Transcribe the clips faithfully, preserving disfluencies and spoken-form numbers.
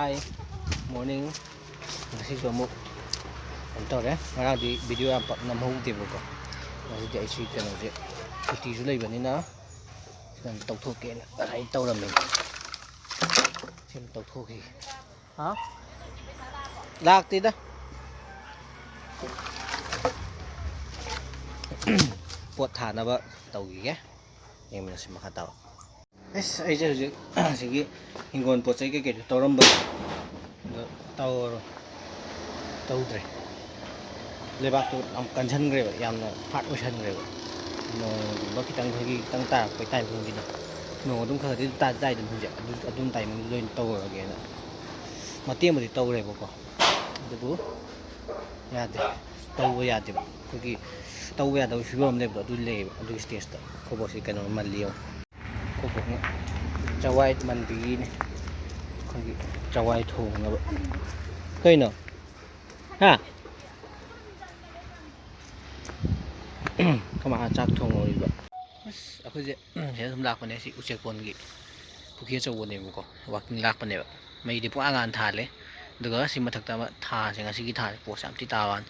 Hi, morning. ꯉꯁꯤꯁꯨ ꯑꯃꯨꯛ ꯀꯩꯅꯣ ꯇꯧꯔꯦ꯫ ꯉꯔꯥꯡꯗꯤ ꯚꯤꯗꯤꯑꯣ ꯌꯥꯝ ꯄꯥꯛ ꯅꯝꯍꯧꯗꯦꯕꯀꯣ꯫ ꯉꯁꯤꯗꯤ ꯑꯩꯁꯤ ꯀꯩꯅꯣꯁꯦ ꯁꯨꯇꯤꯁꯨ ꯂꯩꯕꯅꯤꯅ ꯈꯤꯇꯪ ꯇꯧꯊꯣꯛꯀꯦꯅ ꯉꯁꯥꯏ ꯇꯧꯔꯝꯃꯤꯅꯦ꯫ ꯁꯤꯃ ꯇꯧꯊꯣꯛꯈꯤꯒꯦ꯫ ꯍꯥ? ꯂꯥꯛꯇꯦꯗ꯫ ꯄꯣꯠ ꯊꯥꯅꯕ ꯇꯧꯈꯤꯒꯦ꯫ ꯌꯦꯡꯃꯤꯟꯅꯁꯤ ꯃꯈꯥ ꯇꯥꯕ꯫ ꯑꯁ, ꯑꯩꯁꯦ ꯍꯧꯖꯤꯛ ꯑꯁꯤꯒꯤ ꯍꯤꯡꯒꯣꯜ ꯄꯣꯠ ꯆꯩ ꯀꯩꯀꯩꯗꯣ ꯇꯧꯔꯝꯕ ꯑꯗꯣ ꯇꯧꯔꯣ-, ꯇꯧꯗ꯭ꯔꯦ꯫ ꯂꯩꯕꯥꯛꯇꯣ ꯌꯥꯝ ꯀꯟꯁꯟꯈ꯭ꯔꯦꯕ, ꯌꯥꯝꯅ ꯍꯥꯔꯠ ꯑꯣꯏꯁꯟꯈ꯭ꯔꯦꯕ꯫ ꯅꯣꯡꯒꯨꯝꯕ ꯈꯤꯇꯪ, ꯑꯩꯈꯣꯏꯒꯤ ꯈꯤꯇꯪ ꯇꯥꯔꯛꯄꯩ ꯇꯥꯏꯃꯤꯡꯒꯤꯗꯣ, ꯅꯣꯡ ꯑꯗꯨꯝ ꯈꯔ ꯈꯔꯗꯤ ꯑꯗꯨꯝ ꯇꯥ-, ꯇꯥꯏꯗꯅ ꯍꯧꯖꯤꯛ, ꯑꯗꯨ, ꯑꯗꯨꯝ ꯇꯥꯏꯃꯤꯡꯗꯨꯗ ꯑꯣꯏꯅ ꯇꯧꯔꯒꯦꯅ ꯃꯇꯦꯛ ꯑꯃꯗꯤ ꯇꯧꯔꯦꯕꯀꯣ꯫ ꯑꯗꯨꯕꯨ ꯌꯥꯗꯦ, ꯇꯧꯕ ꯌꯥꯗꯦꯕ꯫ ꯑꯩꯈꯣꯏꯒꯤ ꯇꯧꯕ ꯌꯥꯗꯕ ꯐꯤꯕꯝ ꯑꯃ ꯂꯩꯕꯗꯣ, ꯑꯗꯨ ꯂꯩꯌꯦꯕ꯫ ꯑꯗꯨꯒꯤ ꯁ꯭ꯇꯦꯖꯇ ꯑꯩꯈꯣꯏ ꯕꯣꯁꯁꯤ ꯀꯩꯅꯣ ꯃꯜꯂꯤ ꯌꯦꯡꯉꯣ꯫ ꯑꯩꯈꯣꯏ ꯕꯣꯁꯅ ꯆꯋꯥꯏ ꯃꯟꯕꯤꯔꯤꯅꯦ꯫ ꯑꯩꯈꯣꯏꯒꯤ ꯆꯋꯥꯏ ꯊꯣꯡꯅꯕ꯫ ꯀꯩꯅꯣ? ꯍꯥ? ꯀꯃꯥꯏꯅ ꯆꯥꯛ ꯊꯣꯡꯍꯧꯔꯤꯕ? ꯑꯁ, ꯑꯩꯈꯣꯏꯁꯦ ꯁꯤꯗ ꯁꯨꯝ ꯂꯥꯛꯄꯅꯦ꯫ ꯁꯤ ꯎꯆꯦꯛꯀꯣꯟꯒꯤ ꯄꯨꯈ꯭ꯔꯤ ꯑꯆꯧꯕꯅꯦꯕꯀꯣ, ꯋꯥꯛꯀꯤꯡ ꯂꯥꯛꯄꯅꯦꯕ꯫ ꯃꯩꯗꯤ ꯄꯨꯡꯉꯥꯟ ꯉꯥꯟ ꯊꯥꯜꯂꯦ꯫ ꯑꯗꯨꯒ ꯁꯤ ꯃꯊꯛꯇ ꯑꯃ ꯊꯥꯁꯦ, ꯉꯁꯤꯒꯤ ꯊꯥꯁꯦ ꯄꯣꯁ ꯌꯥꯝ ꯊꯤ ꯇꯥꯕ ꯋꯥꯅꯤ꯫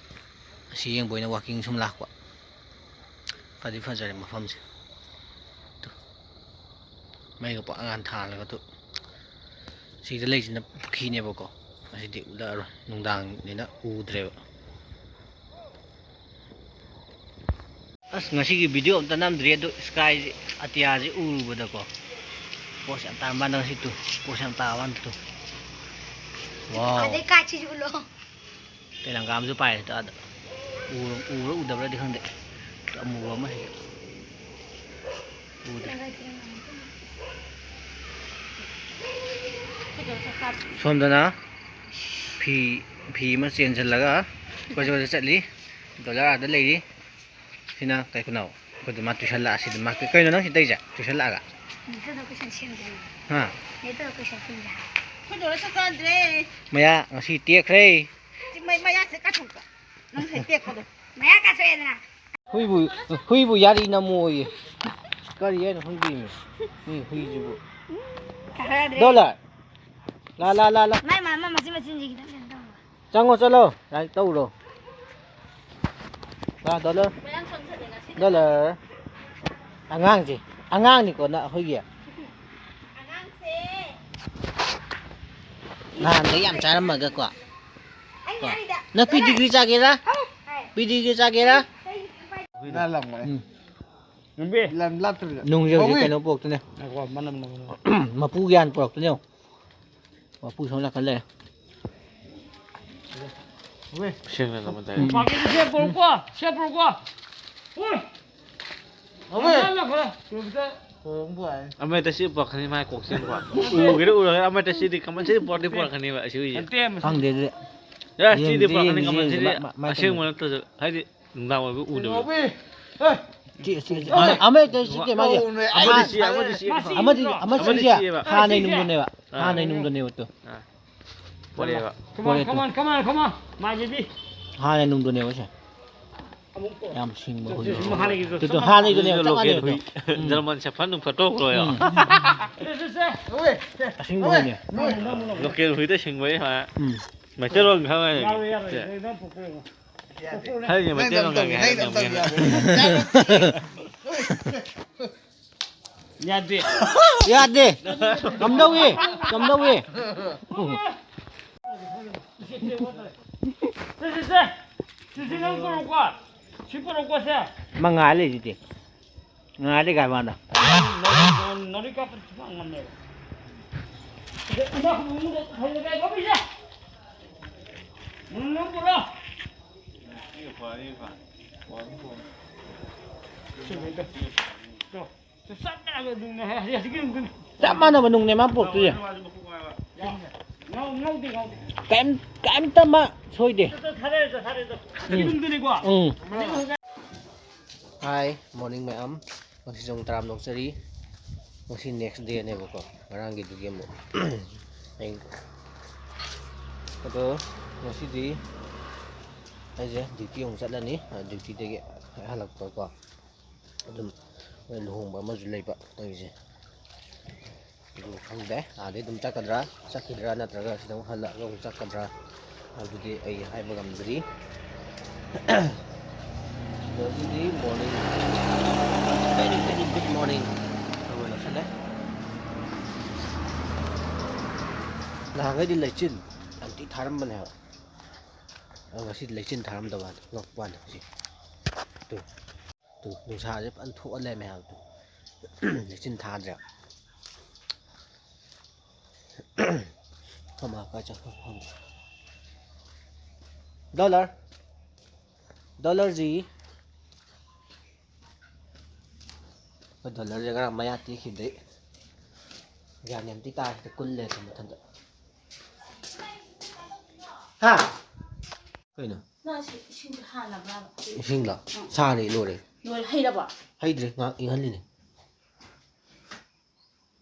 ꯑꯁꯤ ꯌꯦꯡꯕ ꯑꯣꯏꯅ ꯋꯥꯛꯀꯤꯡ ꯁꯨꯝ ꯂꯥꯛꯄ꯫ ꯐꯗꯤ ꯐꯖꯔꯦ ꯃꯐꯝꯁꯦ꯫ ꯇꯨ꯫ ꯃꯩꯒ ꯄꯨꯡꯉꯥꯟ ꯉꯥꯟ ꯊꯥꯜꯂꯒ ꯇꯨ꯫ ꯁꯤꯗ ꯂꯩꯁꯤꯅ ꯄꯨꯈ꯭ꯔꯤꯅꯦꯕꯀꯣ꯫ ꯑꯁꯤꯗꯤ ꯎꯠꯂꯛꯑꯔꯣꯏ, ꯅꯨꯡꯗꯥꯡꯅꯤꯅ ꯎꯗ꯭ꯔꯦꯕ꯫ ꯑꯁ, ꯉꯁꯤꯒꯤ ꯚꯤꯗꯤꯑꯣ ꯑꯝꯇ ꯅꯝꯗ꯭ꯔꯤ, ꯑꯗꯨ ꯁ꯭ꯀꯥꯏꯁꯦ, ꯑꯇꯤꯌꯥꯁꯦ ꯎꯔꯨꯕꯗꯀꯣ꯫ ꯄꯣꯁ ꯌꯥꯝ ꯇꯥꯔꯝꯕ ꯋꯥꯅꯤ ꯉꯁꯤ ꯇꯨ, ꯄꯣꯁ ꯌꯥꯝ ꯇꯥꯕ ꯋꯥꯅꯤ ꯇꯨ꯫ ꯋꯥꯎ꯫ ꯑꯗꯩ ꯀꯥꯏ ꯁꯤꯁꯨ ꯎꯠꯂꯣ꯫ ꯇꯦꯂꯪꯒꯥ ꯑꯃꯁꯨ ꯄꯥꯏꯔꯦ ꯇꯥꯗ꯫ ꯎꯔ-, ꯎꯕ꯭ꯔꯥ ꯎꯗꯕ꯭ꯔꯗꯤ ꯈꯪꯗꯦ꯫ ꯑꯃꯨꯕ ꯑꯃ ꯁꯤꯗ꯫ ꯎꯗꯦ꯫ ꯁꯣꯝꯗꯅ ꯐꯤ, ꯐꯤ ꯑꯃ ꯆꯦꯟꯁꯤꯜꯂꯒ ꯀꯣꯏꯆꯠ ꯀꯣꯏꯆꯠ ꯆꯠꯂꯤ꯫ ꯗꯣꯂꯔ ꯑꯥꯗ ꯂꯩꯔꯤ꯫ ꯁꯤꯅ ꯀꯩ ꯀꯩꯅꯣ? ꯑꯩꯈꯣꯏꯗ ꯃꯥ ꯇꯨꯏꯁꯟ ꯂꯥꯛꯑꯁꯤꯗ ꯃꯥ ꯀꯩ-, ꯀꯩꯅꯣ ꯅꯪ ꯁꯤ ꯇꯧꯔꯤꯁꯦ? ꯇꯨꯏꯁꯟ ꯂꯥꯛꯑꯒ? ꯅꯦꯇꯗ ꯀꯣꯏꯁꯟ ꯁꯦꯝꯗꯦ ꯍꯥꯏꯌꯦ꯫ ꯍꯥ? ꯅꯦꯇꯗ ꯀꯣꯏꯁꯟ ꯁꯦꯝꯗꯦ ꯍꯥꯏꯌꯦ꯫ ꯑꯩꯈꯣꯏ ꯗꯣꯂꯔ ꯆꯥꯛ ꯆꯥꯗ꯭ꯔꯦ꯫ ꯃꯌꯥ ꯉꯁꯤ ꯇꯦꯛꯈ꯭ꯔꯦ꯫ ꯁꯤ ꯃꯩ-, ꯃꯌꯥꯁꯦ ꯀꯥꯊꯣꯛꯄ꯫ ꯅꯪ ꯉꯁꯥꯏ ꯇꯦꯛꯄꯗꯣ꯫ ꯃꯌꯥ ꯀꯥꯊꯣꯛꯑꯦꯗꯅ꯫ ꯍꯨꯏꯕꯨ, ꯍꯨꯏꯕꯨ ꯌꯥꯔꯤ ꯅꯝꯃꯣꯌꯦ꯫ ꯀꯔꯤ ꯍꯥꯏꯅꯣ ꯈꯪꯗꯦꯃꯤ꯫ ꯃꯤ ꯍꯨꯏꯁꯤꯕꯨ꯫ ꯀꯥꯊꯣꯛ ꯌꯥꯗ꯭ꯔꯦ꯫ ꯗꯣꯂꯔ꯫ ꯂꯥ, ꯂꯥ, ꯂꯥ, ꯂꯥ꯫ ꯃꯥꯏ ꯃꯥ-, ꯃꯥ ꯃꯆꯤꯟ ꯃꯆꯤꯟꯁꯦ ꯈꯤꯇꯪ ꯀꯩꯅꯣ ꯇꯧꯕ꯫ ꯆꯪꯉꯣ, ꯆꯠꯂꯣ꯫ ꯂꯥꯏꯔꯤꯛ ꯇꯧꯔꯣ꯫ ꯂꯥ, ꯗꯣꯂꯔ꯫ ꯃꯌꯥꯝ ꯆꯪꯁꯜꯂꯦ ꯉꯁꯤꯗꯤ꯫ ꯗꯣꯂꯔ꯫ ꯑꯉꯥꯡꯁꯦ꯫ ꯑꯉꯥꯡꯅꯤꯀꯣ ꯅꯪ ꯑꯩꯈꯣꯏꯒꯤ꯫ ꯑꯉꯥꯡꯁꯦ꯫ ꯅꯍꯥꯟꯗꯩ ꯌꯥꯝ ꯆꯥꯔꯝꯃꯒꯀꯣ꯫ ꯑꯩ ꯀꯣ꯫ ꯉꯥꯔꯤꯗ꯫ ꯅꯪ ꯄꯤꯗꯤꯒ꯭ꯔꯤ ꯆꯥꯒꯦꯔꯥ? ꯍꯥꯏ꯫ ꯄꯤꯗꯤꯒ꯭ꯔꯤ ꯆꯥꯒꯦꯔꯥ? ꯉꯥ ꯂꯪꯕꯅꯦ꯫ ꯎꯝ꯫ ꯅꯨꯡꯕꯤ꯫ ꯂꯝ ꯂꯥꯞꯇꯕꯤꯗ꯫ ꯅꯨꯡꯁꯦ ꯍꯧꯖꯤꯛ ꯀꯧꯏ꯫ ꯀꯩꯅꯣ ꯄꯨꯔꯛꯇꯣꯏꯅꯦ꯫ ꯉꯥꯏꯈꯣ, ꯃꯅꯝ ꯅꯝ-, ꯃꯄꯨ ꯒ꯭ꯌꯥꯟ ꯄꯨꯔꯛꯇꯣꯏꯅꯦ ꯌꯦꯡꯉꯣ꯫ ꯃꯄꯨ ꯁꯣꯝ ꯅꯥꯀꯟ ꯂꯩꯔꯦ꯫ ꯁꯦꯡꯅ ꯅꯝꯃ ꯇꯥꯏ꯫ ꯎꯝ꯫ ꯄꯥꯀꯦꯠꯇꯨ ꯁꯦ ꯄꯨꯔꯛꯎꯀꯣ, ꯁꯦ ꯄꯨꯔꯛꯎꯀꯣ꯫ ꯎꯏ! ꯍꯧꯋꯦ! ꯅꯝꯃ ꯂꯪꯈ꯭ꯔꯦ꯫ ꯀꯤꯂꯣꯃꯤꯇꯔ ꯈꯣꯡꯕꯨ ꯍꯥꯏ꯫ ꯑꯃ ꯍꯦꯛꯇ ꯁꯤ ꯄꯨꯔꯛꯀꯅꯤ, ꯃꯥꯏ ꯀꯣꯛ ꯁꯤ ꯄꯨꯔꯛ-, ꯎꯒꯦꯔꯥ ꯎꯔꯣꯏꯒꯦꯔꯥ ꯑꯃ ꯍꯦꯛꯇ ꯁꯤꯗꯤ ꯀꯝꯄꯜꯁꯔꯤ ꯄꯨꯔꯛꯇꯤ ꯄꯨꯔꯛꯀꯅꯤꯕ ꯑꯁꯤ ꯍꯨꯏꯁꯦ꯫ ꯅꯠꯇꯦ, ꯃꯁꯤ ꯈꯪꯗꯦ ꯑꯗꯨꯗꯤ꯫ ꯑꯦ, ꯁꯤꯗꯤ ꯌꯦꯡꯁꯤ, ꯄꯨꯔꯛꯀꯅꯤ ꯌꯦꯡꯁꯤ, ꯀꯝꯄꯜꯁꯔꯤ꯫ ꯌꯦꯡꯁꯤ, ꯃꯥ-, ꯃꯥ-, ꯃꯥ-, ꯑꯁꯦꯡꯕ ꯅꯠꯇ꯭ꯔꯁꯨ ꯍꯥꯏꯗꯤ ꯅꯨꯡꯗꯥꯡ ꯑꯣꯏꯕ ꯎꯗꯕ꯫ ꯆꯦ, ꯆꯦ, ꯆꯦ꯫ ꯑꯃ, ꯑꯃ ꯍꯦꯛꯇ ꯆꯦ, ꯃꯥꯁꯦ꯫ ꯀꯧꯅꯦ꯫ ꯑꯃ-, ꯑꯃꯗꯤ ꯆꯦ, ꯑꯃꯗꯤ ꯆꯦ꯫ ꯑꯃꯗꯤ, ꯑꯃ ꯑꯃꯗꯤ ꯆꯦ꯫ ꯆꯦꯕ꯫ ꯍꯥꯟꯅꯩ ꯅꯨꯡꯗꯨꯅꯦꯕ꯫ ꯑꯥ꯫ ꯍꯥꯟꯅꯩ ꯅꯨꯡꯗꯨꯅꯦꯕ ꯇꯨ꯫ ꯑꯥ꯫ ꯄꯣꯔꯦꯕ꯫ Come on, ꯄꯣꯔꯦ ꯇꯨ꯫ Come on, come on, come on, my baby꯫ ꯍꯥꯟꯅꯩ ꯅꯨꯡꯗꯨꯅꯦꯕ ꯁꯦ꯫ ꯌꯥꯝ ꯁꯤꯡꯕ ꯍꯨꯏ꯫ ꯁꯤ ꯍꯥꯟꯅꯒꯤꯗꯣ ꯇꯨ, ꯇꯨ, ꯆꯞ ꯃꯥꯟꯅꯩ꯫ ꯍꯥꯟꯅꯩꯗꯨꯅꯦꯕ, ꯆꯞ ꯂꯣꯀꯦꯜ ꯃꯥꯟꯅꯩꯕ ꯍꯨꯏ꯫ ꯇꯨ꯫ ꯎꯝ꯫ ꯖꯔꯃꯟ ꯁꯦꯐꯔꯗ ꯅꯨꯡ ꯐꯠꯇꯣꯛꯈ꯭ꯔꯣ ꯌꯥ꯫ ꯎꯝ꯫ ꯁꯦ, ꯁꯦ, ꯁꯦ꯫ ꯑꯁꯤꯡꯕ ꯍꯨꯏꯅꯦ꯫ ꯂꯣꯀꯦꯜ ꯍꯨꯏꯗ ꯁꯤꯡꯕ ꯍꯥꯏ꯫ ꯎꯝ꯫ ꯃꯩꯇꯩꯂꯣꯟ ꯈꯪꯉꯣꯏ꯫ ꯌꯥꯔꯣꯏ, ꯌꯥꯔꯣꯏ꯫ ꯁꯦ꯫ ꯅꯪ ꯄꯨꯊꯣꯛꯑꯣ꯫ ꯍꯥꯏꯔꯤꯁꯦ ꯃꯩꯇꯩꯂꯣꯟ ꯉꯥꯡꯒꯦ ꯍꯥꯏꯔ ꯅꯪ ꯌꯥꯗꯦ꯫ ꯌꯥꯗꯦ꯫ ꯀꯝꯗꯧꯏ? ꯀꯝꯗꯧꯏ? ꯁꯦ, ꯁꯦ, ꯁꯦ꯫ ꯁꯤ, ꯁꯤ ꯅꯪ ꯄꯨꯔꯛꯎꯀꯣ꯫ ꯁꯤ ꯄꯨꯔꯛꯎꯀꯣ, ꯁꯦ꯫ ꯃꯉꯥ ꯂꯩꯁꯤꯗꯤ꯫ ꯉꯥꯗꯤ ꯀꯥꯏ ꯃꯥꯅ? ꯅꯥꯎꯔꯤ ꯀꯥꯞꯄ ꯁꯨꯡꯉꯝ ꯉꯝꯃꯦꯕ꯫ ꯁꯤꯗ ꯏꯃꯥ ꯈꯨꯕꯨꯡꯗ ꯍꯩꯔꯒ ꯂꯧꯕꯤꯁꯦ꯫ ꯅꯪ ꯄꯨꯔꯛꯑꯣ꯫ ꯆꯞ ꯃꯥꯟꯅꯕ ꯅꯨꯡꯅꯦ ꯃꯥ ꯄꯨꯔꯛꯇꯣꯏꯁꯦ꯫ ꯀꯩꯝ-, ꯀꯩꯝꯇ ꯃꯥ ꯁꯣꯏꯗꯦ꯫ ꯎꯝ꯫ ꯍꯥꯏ, ꯃꯣꯔꯅꯤꯡ ꯃꯌꯥꯝ꯫ ꯉꯁꯤ ꯁꯣꯝ ꯇꯔꯥꯝꯅ ꯑꯣꯛꯆꯔꯤ꯫ ꯉꯁꯤ next dayꯅꯦꯕꯀꯣ, ꯉꯔꯥꯡꯒꯤꯗꯨꯒꯤ ꯑꯃꯨꯛ꯫ ꯑꯩ-, ꯑꯗꯣ ꯉꯁꯤꯗꯤ ꯑꯩꯁꯦ duty ꯑꯃꯨꯛ ꯆꯠꯂꯅꯤ꯫ Dutyꯗꯒꯤ ꯍꯦꯛ ꯍꯜꯂꯛꯄꯀꯣ, ꯑꯗꯨꯝ ꯃꯣꯏ ꯂꯨꯍꯣꯡꯕ ꯑꯃꯁꯨ ꯂꯩꯕ ꯇꯧꯔꯤꯁꯦ꯫ ꯑꯗꯨ ꯈꯪꯗꯦ, ꯑꯥꯗꯩ ꯑꯗꯨꯝ ꯆꯠꯀꯗ꯭ꯔꯥ, ꯆꯠꯈꯤꯗ꯭ꯔꯥ, ꯅꯠꯇ꯭ꯔꯒ ꯁꯤꯗ ꯑꯃꯨꯛ ꯍꯜꯂꯛꯑꯒ ꯑꯃꯨꯛ ꯆꯠꯀꯗ꯭ꯔꯥ, ꯑꯗꯨꯗꯤ ꯑꯩ ꯍꯥꯏꯕ ꯉꯝꯗ꯭ꯔꯤ꯫ ꯑꯗꯣ ꯁꯤꯗꯤ morning, very, very good morning ꯇꯧꯕ ꯅꯛꯁꯜꯂꯦ꯫ ꯅꯍꯥꯟꯈꯩꯗꯤ ꯂꯩꯆꯤꯟ ꯌꯥꯝ ꯊꯤ ꯊꯥꯔꯝꯕꯅꯦ ꯍꯥꯏꯕ꯫ ꯑꯗꯣ ꯉꯁꯤꯗꯤ ꯂꯩꯆꯤꯟ ꯊꯥꯔꯝꯗꯕ ꯋꯥꯅꯤ, ꯉꯛꯄ ꯋꯥꯅꯤ ꯉꯁꯤ꯫ ꯇꯨ, ꯇꯨ, ꯅꯨꯡꯁꯥꯁꯦ ꯐꯖꯅ ꯊꯣꯛꯑ ꯂꯩꯔꯝꯃꯦ ꯍꯥꯏꯕ ꯇꯨ꯫ ꯂꯩꯆꯤꯟ ꯊꯥꯗ꯭ꯔꯦ꯫ ꯑꯩꯈꯣꯏ ꯃꯥ ꯀꯥꯏ ꯆꯠꯈ꯭ꯔꯕ ꯈꯪꯗꯦ꯫ ꯗꯣꯂꯔ! ꯗꯣꯂꯔꯖꯤ! ꯑꯩꯈꯣꯏ ꯗꯣꯂꯔꯁꯦ ꯉꯔꯥꯡ ꯃꯌꯥ ꯇꯦꯛꯈꯤꯕꯗꯩ ꯒ꯭ꯌꯥꯟ ꯌꯥꯝ ꯊꯤ ꯇꯥꯔꯦ, ꯀꯨꯜ ꯂꯩꯔꯦ ꯃꯊꯟꯇ꯫ ꯍꯥ? ꯀꯩꯅꯣ? ꯅꯪ ꯑꯁꯤ ꯏꯁꯤꯡꯁꯦ ꯍꯥꯜꯂꯕ꯭ꯔꯕ? ꯏꯁꯤꯡꯂꯣ? ꯎꯝ꯫ ꯁꯥꯔꯦ, ꯂꯣꯏꯔꯦ꯫ ꯂꯣꯏꯔꯦ, ꯍꯩꯔꯕꯣ? ꯍꯩꯗ꯭ꯔꯤ, ꯉꯥꯏꯍꯥꯛ ꯏꯪꯍꯜꯂꯤꯅꯦ꯫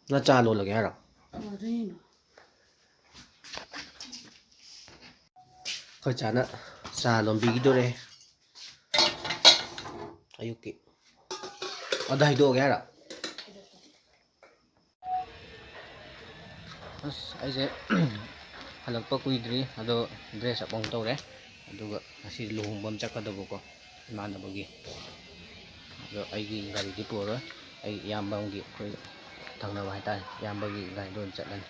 ꯅꯪ ꯆꯥ ꯂꯣꯜꯂꯒꯦ ꯍꯥꯏꯔꯣ? ꯂꯣꯏꯗꯣꯏꯅꯤꯅ꯫ ꯑꯩꯈꯣꯏ ꯆꯥꯅ ꯆꯥ ꯂꯣꯟꯕꯤꯈꯤꯗꯣꯔꯦ ꯑꯌꯨꯛꯀꯤ꯫ ꯑꯗ ꯍꯩꯗꯣꯛꯑꯒꯦ ꯍꯥꯏꯔꯣ? ꯑꯁ, ꯑꯩꯁꯦ ꯍꯜꯂꯛꯄ ꯀꯨꯏꯗ꯭ꯔꯤ, ꯑꯗꯣ dress up ꯑꯃꯨꯛ ꯇꯧꯔꯦ꯫ ꯑꯗꯨꯒ ꯉꯁꯤ ꯂꯨꯍꯣꯡꯕ ꯑꯃ ꯆꯠꯀꯗꯕꯀꯣ, ꯏꯃꯥꯟꯅꯕꯒꯤ꯫ ꯑꯗꯣ ꯑꯩꯒꯤ ꯒꯥꯔꯤꯗꯤ ꯄꯨꯔꯔꯣꯏ, ꯑꯩ ꯏꯌꯥꯝꯕ ꯑꯃꯒꯤ, ꯑꯩꯈꯣꯏ ꯊꯪꯅꯕ ꯍꯥꯏꯇꯥꯔꯦ, ꯏꯌꯥꯝꯕꯒꯤ ꯒꯥꯔꯤꯗ ꯑꯣꯏꯅ ꯆꯠꯂꯅꯤ꯫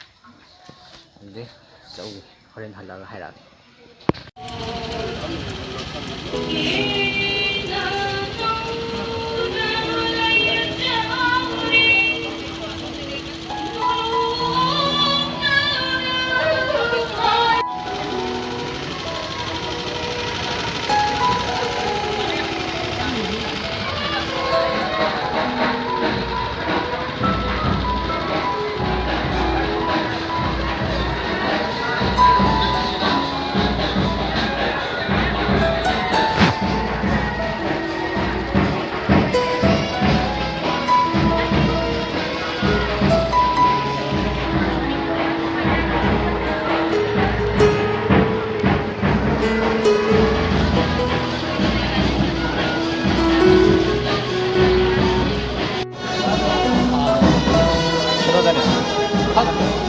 ꯑꯗꯨꯗꯤ ꯆꯠꯂꯨꯒꯦ, ꯍꯣꯔꯦꯟ ꯍꯜꯂꯛꯑꯒ ꯍꯥꯏꯔꯛꯑꯒꯦ꯫ ꯍꯥꯏ꯫